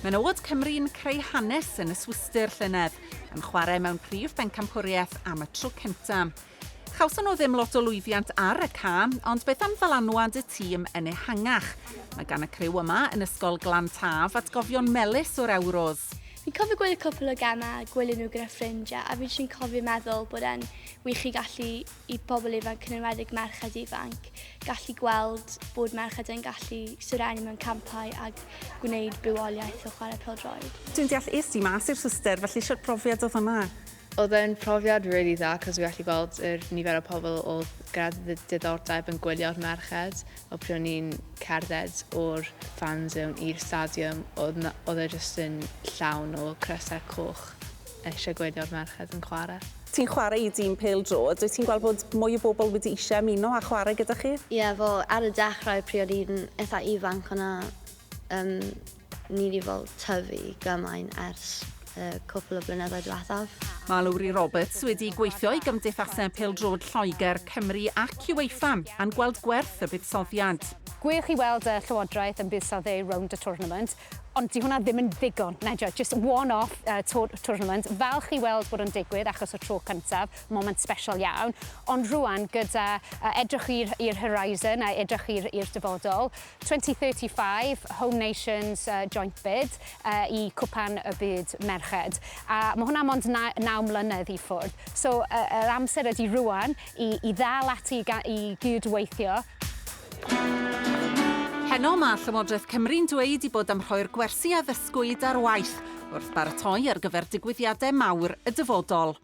Menywod Cymru'n creu hanes yn y Swistir llynedd, yn chwarae mewn prif bencampwriaeth am y tro cyntaf. Chawson nhw ddim lot o lwyddiant ar y ca, ond beth am ddylanwad y tîm yn ehangach? Mae gan y criw yma yn Ysgol Glan Taf atgofion melys o'r Ewros. Fi'n cofio gwylio cwpl o gemau a gwylio nhw gyda ffrindiau a fi jyst yn cofio meddwl bod e'n wych i gallu i bobl ifanc, yn enwedig merched ifanc, gallu gweld bod merched yn gallu serennu mewn campau a gwneud bywoliaeth o chwarae pêl-droed. Dwi'n deall es di mas i'r Swistir, felly shwt brofiad oedd hwnna? Oedd e'n profiad really dda, cos fi gallu gweld yr nifer o pobl oedd gyda diddordeb yn gwylio'r merched. O pryd o'n i'n cerdded o'r fan zone i'r stadiwm, oedd, oedd e jyst yn llawn o crysau coch eisiau gwylio'r merched yn chwarae. Ti'n chwarae i dîm pêl-droed, wyt ti'n gweld bod mwy o bobl wedi eisiau ymuno a chwarae gyda chi? Ie, yeah, fel ar y dechrau pryd o'n i'n eitha ifanc o'na ni wedi fel tyfu gymaint ers y cwpl o blynyddoedd diwethaf. Mae Lowri Roberts wedi gweithio i gymdeithasau pêl-droed Lloegr, Cymru ac UEFA a'n gweld gwerth y buddsoddiad. Gwych i weld y Llywodraeth yn buddsoddi rownd y tournament, ond di hwnna ddim yn ddigon, Nedio, just one-off tournament. Falch i weld bod o'n digwydd achos o tro cyntaf, moment special iawn, ond rwan gyda edrych i'r horizon a edrych i'r dyfodol, 2035, Home Nations Joint Bid i Cwpan y Byd Merched. A mae hwnna mond 9 mlynedd i ffwrdd. So yr amser ydy rwan i ddal ati i gydweithio. Heno mae Llywodraeth Cymru'n dweud i bod am rhoi'r gwersi a ddysgwyd ar waith wrth baratoi ar gyfer digwyddiadau mawr y dyfodol.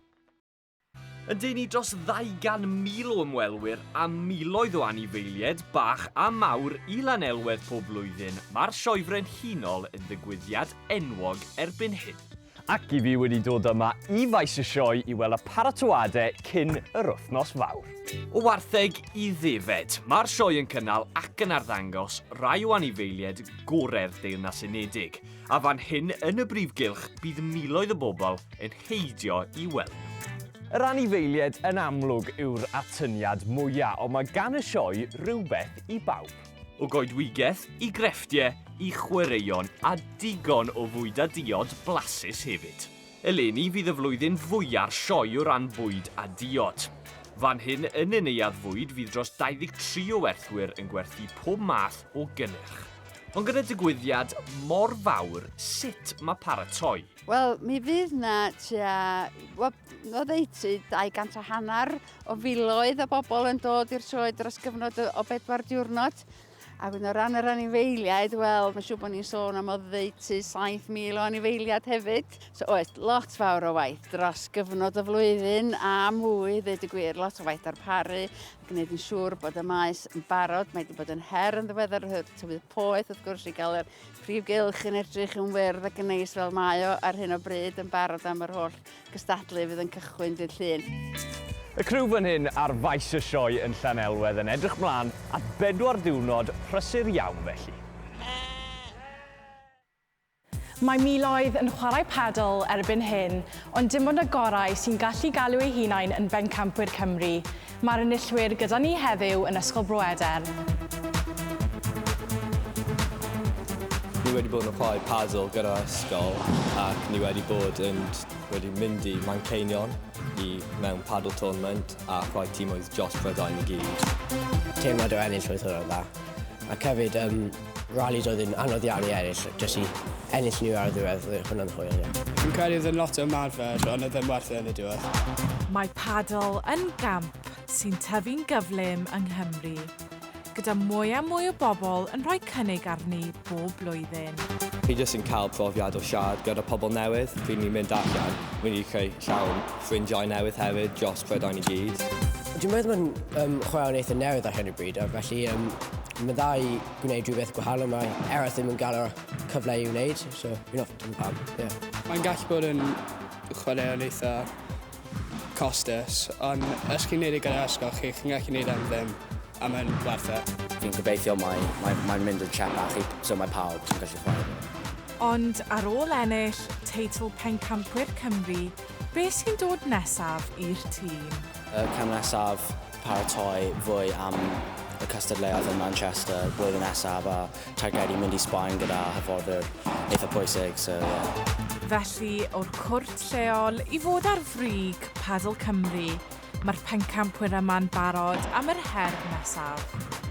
Yn denu dros 200,000 o ymwelwyr a miloedd o anifeiliaid bach a mawr i Lanelwedd pob blwyddyn, mae'r Sioe Frenhinol yn ddigwyddiad enwog erbyn hyn. Ac i fi wedi dod yma i faes y sioe i weld y paratoadau cyn yr wythnos fawr. O wartheg i ddefed, mae'r sioe yn cynnal ac yn arddangos rai o anifeiliaid gorau'r Deyrnas Unedig, a fan hyn yn y brif gylch bydd miloedd o bobl yn heidio i weld nhw. Yr anifeiliaid yn amlwg yw'r atyniad mwyaf, ond mae gan y sioe rywbeth i bawb. O goedwigaeth i grefftiau i chwaraeon a digon o fwyd a diod blasus hefyd. Eleni fydd y flwyddyn fwya'r sioe o ran bwyd a diod. Fan hyn yn y neuadd fwyd fydd dros 23 o werthwyr yn gwerthu pob math o gynnyrch. Ond gyda digwyddiad mor fawr, sut mae paratoi? Wel, mi fydd na tua, wel, oddeutu 250 o filoedd o bobl yn dod i'r sioe dros gyfnod o bedwar diwrnod. Ac o ran yr anifeiliaid, wel, mae'n siŵr bod ni'n sôn am oddeutu 7,000 o anifeiliaid hefyd. So oes, lot fawr o waith dros gyfnod y flwyddyn a mwy, dweud y gwir, lot o waith darparu, gwneud yn siŵr bod y maes yn barod. Mae wedi bod yn her yn ddiweddar, tywydd poeth wrth gwrs i gael yr prif gylch yn edrych yn wyrdd ac yn neis fel mae o ar hyn o bryd yn barod am yr holl gystadlu fydd yn cychwyn dydd Llun. Y criw fan hyn ar faes y sioe yn Llanelwedd yn edrych mlaen at bedwar diwrnod prysur iawn felly. Mae miloedd yn chwarae padel erbyn hyn, ond dim ond y gorau sy'n gallu galw eu hunain yn bencampwyr Cymru. Mae'r enillwyr gyda ni heddiw yn Ysgol Bro Edern. Ni wedi bod yn chwarae padel gyda'r ysgol ac ni wedi bod yn wedi mynd i Manceinion i mewn paddle tournament a rhoi tîmoedd dros Prydain i gyd. Teimlad o ennill oedd hwnna'n dda. Ac hefyd, rallies oedd yn anodd iawn i ennill, jyst i ennill nhw ar y ddiwedd, oedd hwnna'n hwyl, ie. Fi'n credu oedd yn lot o ymarfer, ond oedd e'n werth e yn y diwedd. Mae padel yn gamp sy'n tyfu'n gyflym yng Nghymru, gyda mwy a mwy o bobl yn rhoi cynnig arni bob blwyddyn. Fi jyst yn cael profiad o siarad gyda pobl newydd. Fi'n mynd allan, fi'n mynd i creu llawn ffrindiau newydd hefyd dros Prydain i gyd. Dwi'n meddwl mae'n chwarae'n eitha newydd ar hyn o bryd, a felly mae'n dda i gwneud rhywbeth gwahanol. Mae eraill ddim yn gael y cyfle i wneud, so fi'n hoffi dim pam, ie. Mae'n gallu bod yn chwaraeon eitha costus, ond os chi'n neud e gyda ysgol chi, chi'n gallu neud e am ddim, a mae'n werth e. Fi'n gobeithio mae'n mynd yn tsiepach, so mae pawb yn gallu chwarae. Ond ar ôl ennill teitl Pencampwyr Cymru, beth sy'n dod nesaf i'r tîm? Y cam nesaf, paratoi fwy am y cystadleuaeth yn Manchester blwyddyn nesaf a targedu mynd i Sbaen gyda hyfforddwr eitha pwysig, so yeah. Felly, o'r cwrt lleol i fod ar frig Padel Cymru, mae'r pencampwyr yma'n barod am yr her nesaf.